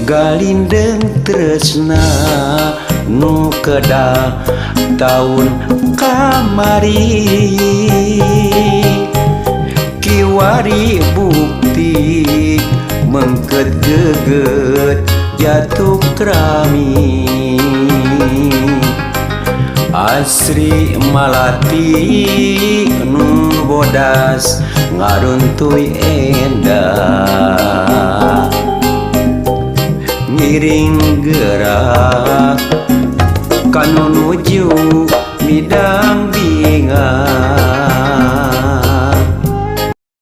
Galindeng tresna nu kedah taun kamari. Kiwari bukti mengket geget jatuh krami. Asri malati nu bodas ngaruntuy endah. Ngiring gerak kanu nuju midang bingah.